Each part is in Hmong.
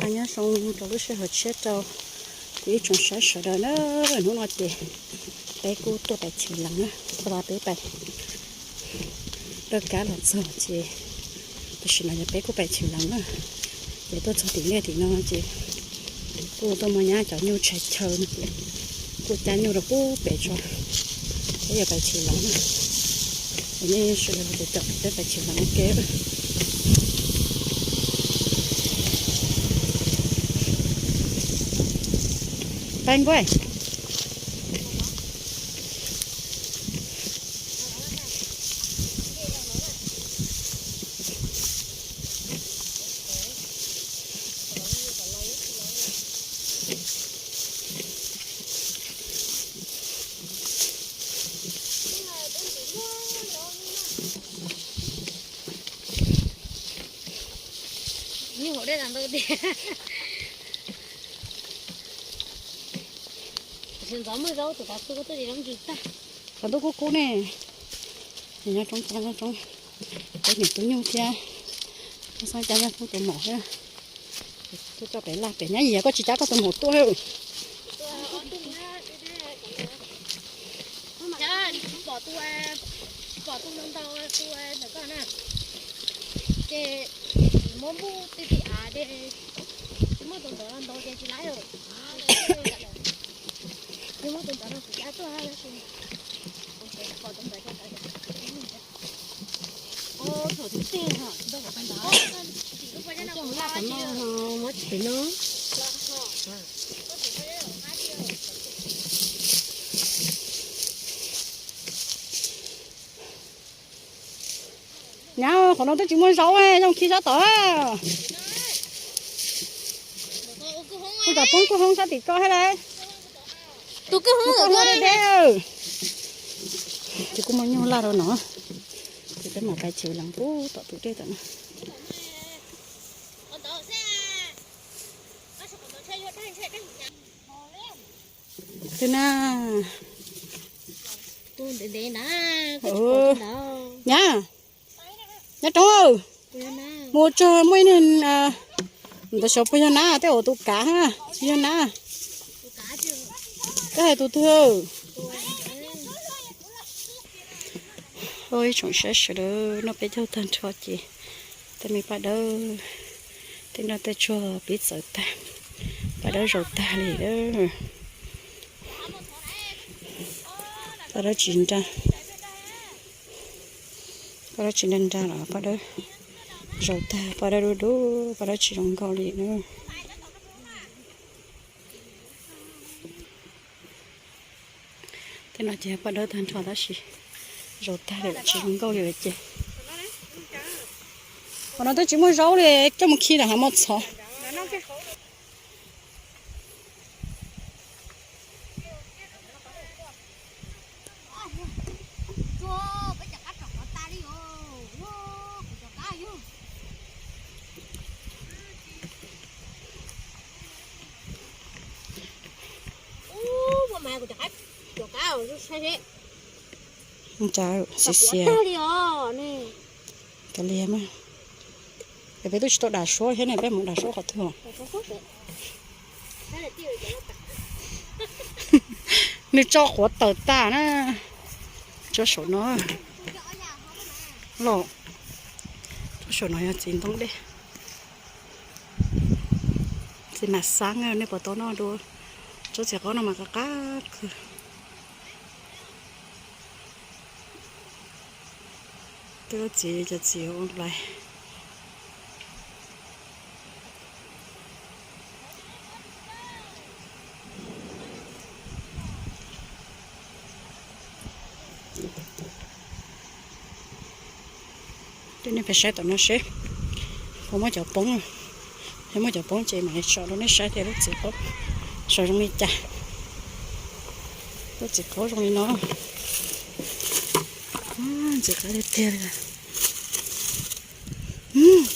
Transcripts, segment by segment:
Nyob zoo rau lub sij hawm tshiab rau ib tsoom saib sawv daws na. Hnub no ces peb kuj tuaj pais chwv leev na, tau los peb pais dawb kab los txog ces tam sim no yog peb kuj pais chwv leev na. Ces tuaj txog tim liaj tim no ces kuj tuaj muaj nyab cov nyuj tshais chaw no ces kuj cab nyuj rau pub pem tso, peb yuav pais chwv leev na. Ces nej sawv daws los caum peb pais chwv leev ua ke. Pais nkuaj. Nyuj hauv dej tas ntau tiag. Tam sim ntxov muaj zaub tus tav su tuaj tsis zoo ntsws tag. Qhov ntuj kub kub ne, nyob roob cab nyob roob, peb niam tub nyuj thiab, peb xoob cab nyob roob tus maum thiab. Tuaj coj pem laj pem nyab yim, koj tsis cab koj tus maum tuaj. Pom tus, pom tus ntau ntau tus ntawm koj na, ces muab npuj tij tij av ces tsis muaj tus ntawd los ntau ces tsis laib lawm. Tsis muaj tus ntawd no kuv cab tuaj tab sis pom tus ntawd ces thaum twg tej ntawd ntau pais ntawd. Coj mus laj tom no, muab tsis pem no. Nyab, qhov no twb tsis muaj zaub, zoo khi sab tod. Kuv cov poob kub hoob sab tim ko thiab lauj. Tus kub hoob deb deb. Ces kuj muaj nyuj laj rau no. Ces peb mam pais chwv leev pub tom tus dej tom no. Twg na? Nyab, nyob roob, mus tsuag muaj ib niag ntawd xyov puas yog nab, tej uas tus kav, tsis yog nab. Koj hais tus twg? Ib tsoom saib sawv daws, noj peb caug tag nrho ces tej me paj dawb, tej nroj tej tsuag pib txawv tag, paj dawb zaus tag li. Paj dawb tsis nra, paj dawb tsis nra nra los paj dawb zaus tag, paj dawb dub dub, paj dawb tsis zoo nkauj li na. Tej no ces paj dawb tag nrho tab sis zaus tag li, tsis zoo nkauj li lawm ces. Qhov no twb tsis muaj zaub li, coj mus khi lawm ho muaj txhov. Xiav xiav. Kav liam mas, peb twb tsis tau dam suab thiab ne, peb mus dam suab qhov twg? Nws tso quav tawm tas na. Tsob saum no los, tsob saum no yog txiv ntoo dej. Txiv mam xab, nej puas tau noj dua? Tsob txiv qaub no mas qab qab kawg. Tej lub txiv cov txiv ua lais. Tej nej pais saib tom no seb puas muaj cov poob. Yog muaj cov poob ces mam li tso rau nej saib tias lub txiv qaub saum zoo li cas. Lub txiv qaub zoo li no, ntxim qab tiag tiag li.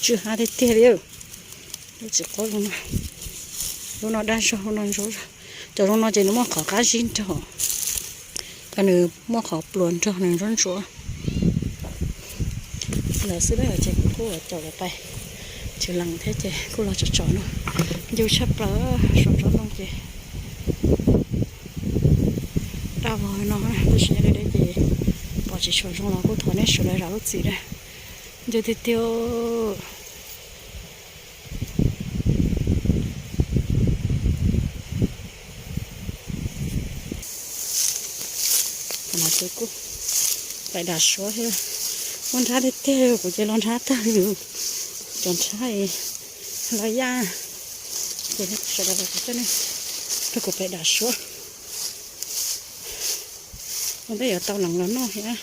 Tsw ha tiag tiag li. Lub txiv qaub zoo no, lub no daj zog, lub no ntsuab zog. Cov zoo no ces nws muaj qhov qab zib nrog, nws muaj qhov pluas nrog nws ntsuab ntsuab. Ntawd xwb ces kuv kuj caum lawv pais Tsis lees thiab ces kuj los tsom tsom no, ncu tshaj plaws, saum tsob ntoo ces daj vog no, tab sis nyob deb deb ces pom tsis tshua zoo los kuj thov nej sawv daws zam lub txim na, ncu tiag tiag. Kuv pais dam suab thiab, muaj nrhab tiag tiag, kuv ces los nrhab tag li, cov nrhab los yaj, ces sawv daws coj nej, rau kuv pais dam suab. Ua ntej yuav tau lees los noj thiab,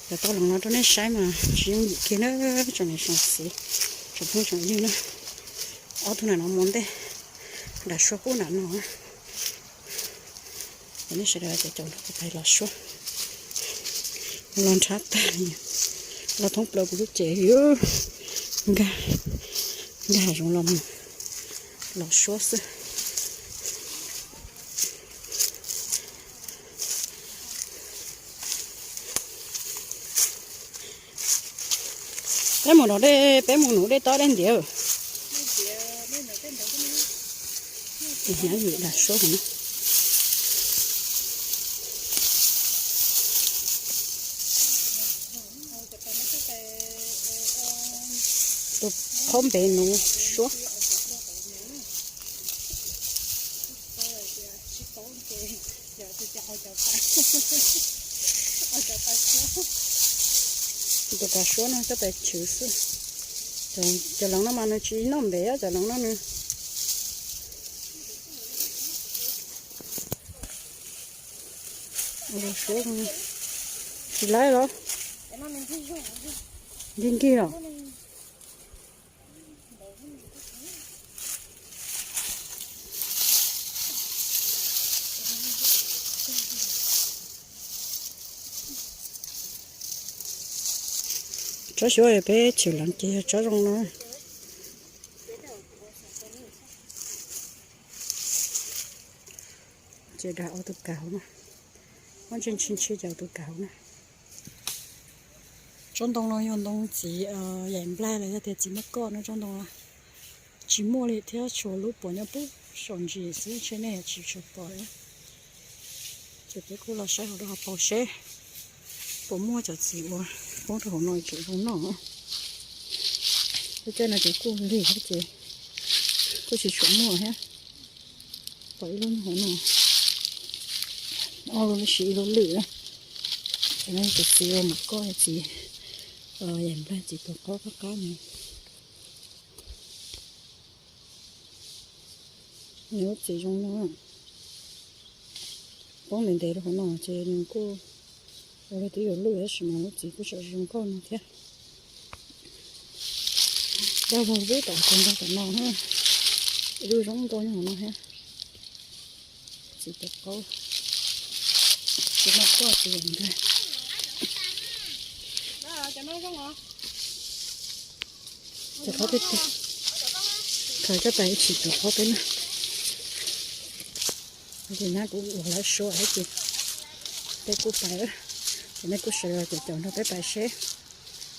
yuav tau lees los rau nej saib mas tsis yooj yim kiag na, tsoom niam tsoom txiv, tsoom phooj tsoom ywg na. Ob tug nam no mus ntej dam suab pub nram no. Nej sawv daws caum caum nrog kuv pais los suab. Los nrhab tag, los thoob plaws kuv lub cev, nkag, nkag hav zoov los mus los suab xwb. Peb mus no dej, peb mus nuv dej tob dej ntiav. Hnyav vim dam suab no. Tus qhaub npev nuv suab. Tus kav suab no coj pais chwv xwb. Cov leev no mas nws tsis noj npev, cov leev no nws suab tsis laib los, nkig nkig los. Tsob xyuas peb chwv leev ces yog tsob zoo no. Ces dag ob tug kav hauv no, muab ntshis ntshis ntshis ces ob tug kav hauv na. Tsob ntoo no yog ntoo txiv yaim nplaig los yog tias txiv maj koj no, tsob ntoo no tsis muaj li thiab, tshuav lub puas nyob pub saum ntsis xwb, ntshe nej tsis tshua pom. Ces peb kuj los saib hauv rau hauv paus seb puas muaj cov txiv uas poob rau hauv no tseem zoo noj. Lub caij no ces kuj lig thiab ces kuj tsis tshua muaj thiab. Pom ib lub nyob hauv no, ob lub siv ib lub lwj. Cov no cov txiv uas maj koj, txiv yaim nplaig, txiv tus qaub qab qab no. Nws lub txiv zoo no, poob ntev ntev rau hauv no ces nws kuj ua rau twb yuav lwj tab sis mas lub txiv kuj tseem zoo nkauj no thiab. Dag vog vub tom tus ntoo tom no, ib lub zoo nkauj nyob hauv no thiab. Txiv tus qaub, txiv maj koj, txiv yaim nplaig. Ces qhov twg khaws coj pais ib tsis tus qaub peb na. Ces nab kuv ua lawv suab thiab ces peb kuj pais, ces nej kuj sawv daws caum caum nrog peb pais seb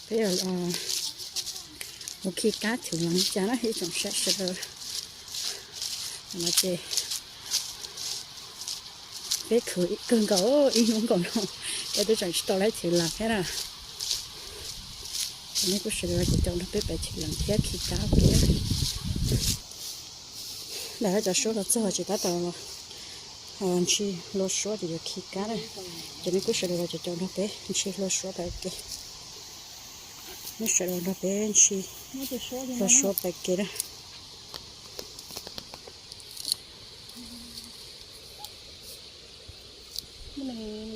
peb yuav mus khi kab chwv leev li cas na ib tsoom saib sawv daws. No ces peb khwv kawg nkaus ib hnub nkaus no, es twb tseem tsis tau laib chwv leev thiab na. Ces nej kuj sawv daws caum caum nrog peb pais chwv leev thiab khi kab ua ke. Dag cov suab los txog ces tab tom ntshis hlua suab ces yuav khi kab na. Ces nej kuj sawv daws los caum caum nrog peb ntshis hlua suab pais ua ke. Nej sawv daws nrog peb ntshis hlua suab pais ua ke na.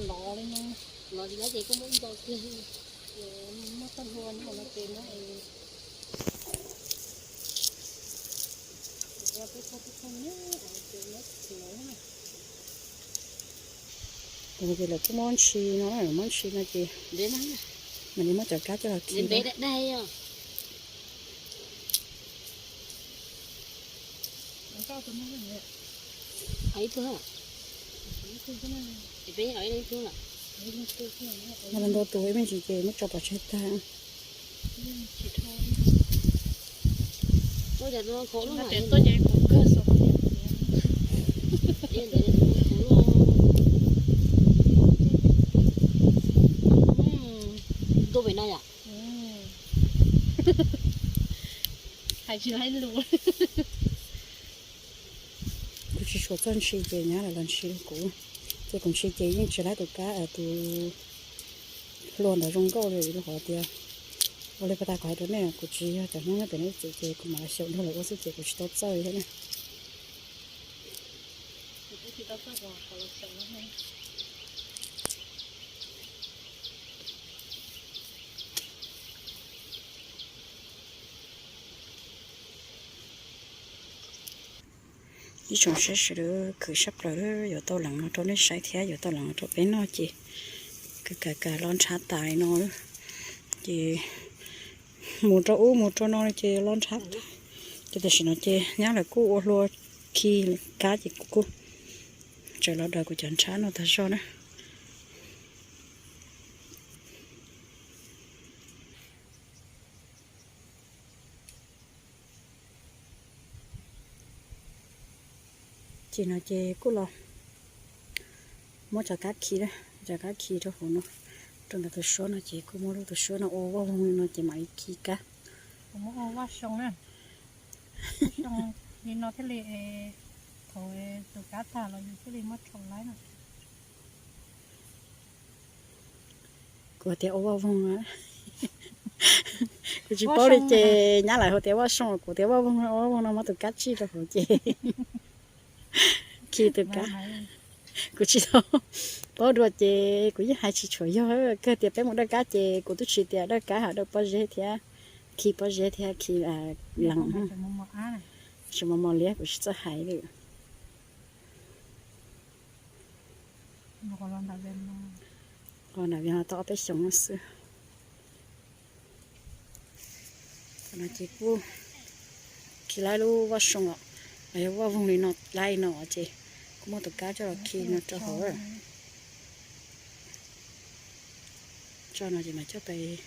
Lov li no, lov li lawm ces kuj muab ntau kiag, muab tag hlua no ces muab ua peb txhob peb txhob nyob ces muab txiv no. Ces lawv kuj muab ntshis no, muab ntshis no ces mam li muab cov kab coj los khi. Ntau tus ib me ntsis ces muab tso pov tseg tag. Hais tsis laib lus. Kuv tsis suav txog ntshi ces nyab lawv los ntshi kuv, ces kuv ntshi ces yeej tsis laib tus kab tus hlua ntawd zoo nkauj li, rau qhov tias ua li pas tas kuv hais rau nej, kuv tsis yog cov Hmoob nyob pem nej txim ces kuv mam li xyaum nrog lawv ua xwb ces kuv tsis tau txawj thiab na. Ib tsoom saib sawv daws, khwv sab plaws, yuav tau lees no rau nej saib thiab yuav tau lees no rau peb noj ces kawg kawg los ntshav tas li no. Ces mus rau ub mus rau no ces los ntshav tas. Ces tam sim no ces nyab lawv kuj ua hlua khi kab ces kuv kuj tsaws los daws kuv cov ntshav no tag zog na. Ces no ces kuj los muab cov kab khi, cov kab khi rau hauv no, rau ntawm tus suab no ces kuj muab lub tus suab no ua vaj voog li no ces mam li khi kab. Kuv muab ua vaj xoo na, xoo li no thiaj li, thaum tus kab tag los yus thiaj li muab rhaum laib no. Kuv tias ua vaj voog, kuv tsis paub li ces nyab lawv hu tias vaj xoo, kuv tias vaj voog, ua vaj voog no muab tus kab tsij rau hauv ces khi tus kab. Kuv tsis tau paub dua ces kuv yeej hais tsis tshua yog, kawg tias peb mus dawj kab ces kuv twb tsis tias dawj kab hos dawj pob zeb thiab, khi pob zeb thiab khi lees, tsis mos mos liab kuv tsis txawj hais li. Los nram Vias no tau ob peb xyoos no xwb. Tam no ces kuj khi laib lub vaj xoo os, los yog vaj voog li no laib no ces kuj muab tus kab coj los khi no rau hauv. Tso no ces mam coj pais,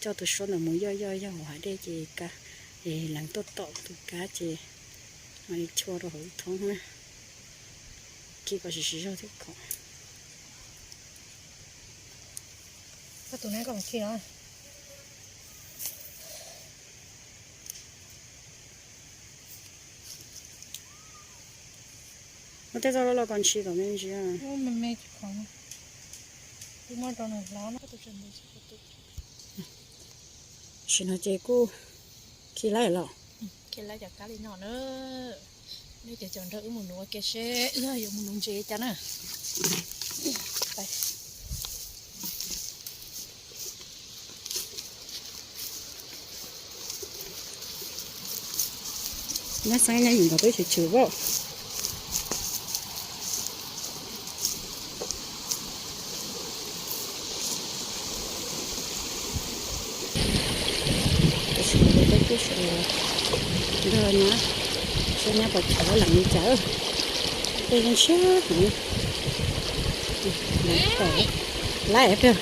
coj tus suab ntawd mus yoj yoj yoj hauv hav dej ces kab, lees tuaj tom tus kab ces mam li chua rau hauv ib thoob na. Khi kom siv siv zog thiab kom. Koj tus neb koj mus khi los? Muab tej txoj loj loj koj ntsis kom me ntsis. Sim no ces kuj khi laib los? Khi laib cov kab li no na. Nej cov cov nrog wb mus nuv ua ke seb wb yuav mus nuv ntses cas na. Nyob xeeb nyob yim nkaus twb chwv chwv as. Tam sim no peb kuj sawv nrog nyab saib nyab puas chwv lees li cas. Tej yeej siab heev. Lees tom laib pag.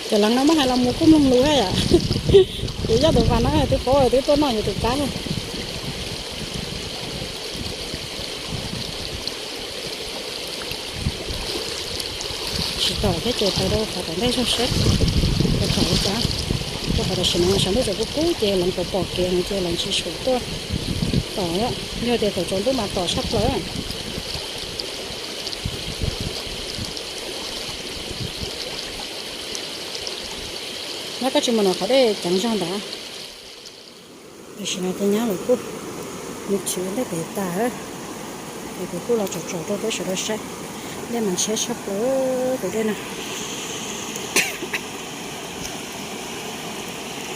Cov lees no muab hais los mus kuj mloog lus thiab yom. Kuv yog tus pas no twb paub twb tuaj noj yus tus kab. Tsis tom thiab ces pais rau qhov tom ntej zog seb puas tom li cas. Rau qhov tam sim no sawv ntxov kub kub ces lees pom pom kev no ces lees tsis tshua tuaj tom. Yog tias thaum tsaus ntuj mas tom tshaj plaws. Nyab koj tsis mus nram qhov dej ceev zog ntawd. Tam sim no ces nyab lawv kuj mus chwv ntej pem tas, es kuv kuj los tsom tsom rau peb sawv daws saib. Dej mas ntshiab tshaj plaws tus dej no.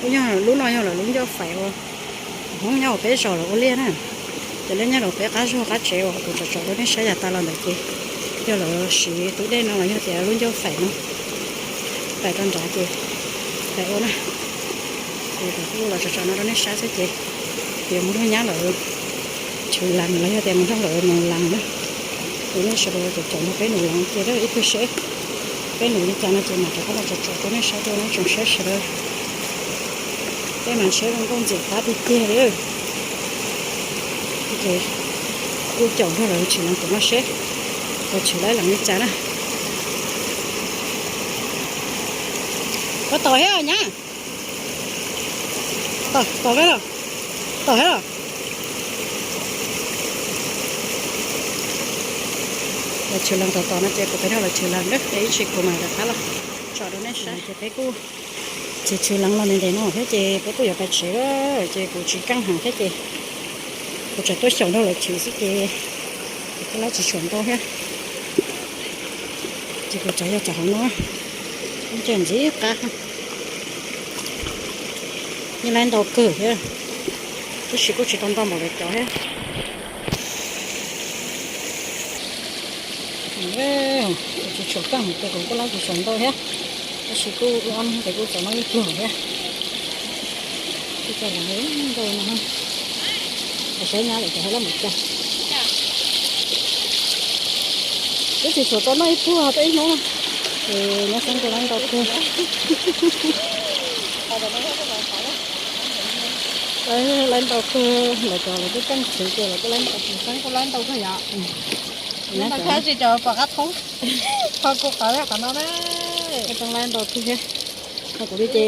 Kuj yog lub no yog lawv lub ncauj fais uas Hmoob nyob hauv peb zos lawv ua liaj na. Ces liaj nyob rau peb qab zos qab tsev uas kuv tsom tsom rau nej saib yav tas los ntawd ces Yog lawv siv tub dej no los yog tias lub ncauj faim no, faim rau nrad ces faim ua na. Ces kuv kuj los tsom tsom no rau nej saib xwb ces yuav mus nrog nyab lawv tshwv lees los yog tias mus nrog lawv mus lees na. Ces nej sawv daws caum caum nrog peb nus lees kiag ib pliag seb peb nus li cas no ces mam rov qab los tsom tsom rau nej saib dua na tsoom saib sawv daws. Peb mas tsheb zoo nkauj ntxim qab tiag tiag li. Ces kuj caum nrog lawv tshwv lees tom no seb puas tshwv laib lees li cas na. Puas tom thiab nyab? Tom, tom thiab los? Tom thiab los? Lawv tshwv lees tom tom no ces kuv peb nrog lawv tshwv lees na, ib ntsis kuv mam rov qab los tsom rau nej saib. Ces peb kuj tshwv tshwv lees los ntev ntev no thiab ces peb kuj yuav pais tsev, ces kuv tsis keej heev thiab ces kuv tseem tuaj xyaum nrog lawv tshwv xwb ces kuv kuj laib tsis tshua ntau thiab. Ces kuv tseem yog tsam hauv no, ntsia ntxim qab, yeej laib ntau kawg thiab, tab sis kuj tsis tau ntau npaum lawv cov thiab. Tsis tshua keej ces kuv kuj laib tsis tshua ntau thiab, tab sis kuj ua ob hnub ces kuj txom nyem ib pluag thiab. Kuj txom nyem ntau no, saib nyab lawv cov hais lab mus cas. Kuj tsis tshua txom nyem ib pluag rau ib hnub na. Nyab Xeeb kuj laib ntau kawg. Laib ntau kawg, lawv cov lawv kuj keej tshwv ces lawv kuj laib ntau kawg. Xeeb kuj laib ntau kawg yom. Laib ntau kawg tsis cov pom qab thoob, qhov kuv qhov qhov no na. Kuj laib ntau kawg thiab. Qhov kuv li ces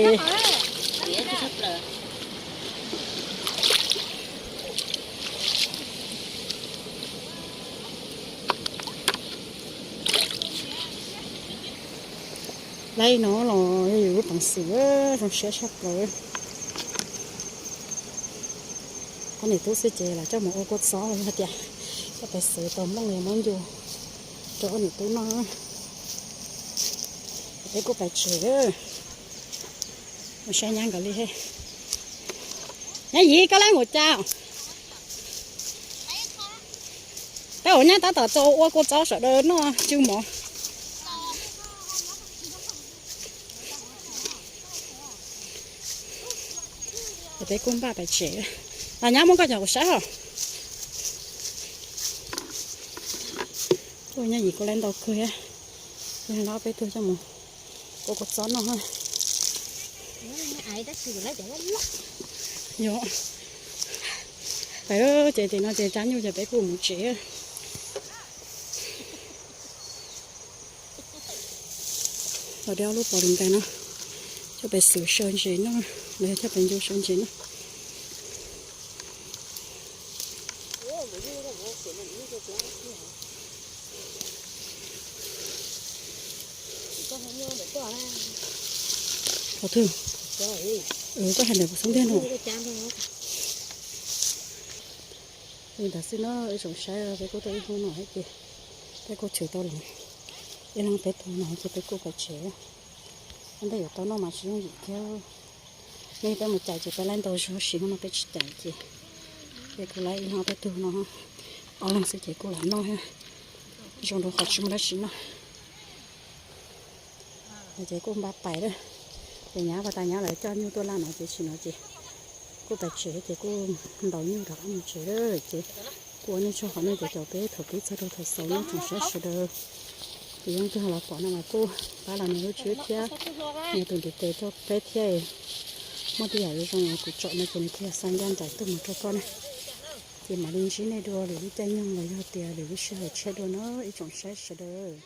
laib no los yog yus lub peev xwm zoo siab tshaj plaws. Ob niam tub xwb ces los coj mus ua kua txob los yog tias coj pais xwv tau nplooj los yog muab ncu rau ob niam tub noj. Peb kuj pais tsev, mus saib nyab nkawd li. Nyab Yiv, koj laib mus cas? Peb ua nyab tab tom txo ua kua txob sawv daws noj tsw mov. Peb kuj npaj pais tsev. Los nyab muab koj cov kuv saib os. Kuj Nyab Yim kuj laib ntau kawg thiab, yog no peb tuaj coj mus ua kua txob noj. Yog, pais ces tim no ces cab nyuj ces peb kuj mus tsev. Los de ob lub pos li ntais no, coj pais xwv saw ntses noj, los yog coj pais ncu saw ntses noj. Qhov twg? Koj hais ntawm kuv xub ntiag no. Li ntawd xwb no ib tsoom saib, peb kuj tau ib hnub no thiab ces peb kuj tshwm tau los ib leeg peb tug no ces peb kuj pais tsev. Ua ntej yuav tau noj mas tsis yooj yim thiab. Nej peb mus cais ces peb laib ntau zog, sim hnub no peb tsis cais ces peb kuj laib ib leeg peb tug no, ob leeg xwb ces kuj lam noj thiab, zoo rau qhov tsis muaj dab tsi noj. Ces kuj npaj pais lawm, ces nyab pas tas nyab lawv coj nyuj tuaj laj no ces sim no ces kuj pais tsev ces kuj ntaus nyuj rov qab mus tsev lawm ces kuj ua nej tsaug qhov nej caum caum peb thaum pib txog rau thaum xaus nawb tsoom saib sawv daws. Ces yeej twg los pom no mas kuj pab los nias lub tswb thiab nias tus ntiv tes rau peb thiab. Muaj tej yam zoo zoo kuv tsom no ces nws thiaj xa ncaj nraim tuaj mus rau koj na. Ces mam li ntsib nej dua lwm lub caij nyoog los yog tias lwm lub sij hawm tshiab dua na ib tsoom saib sawv daws.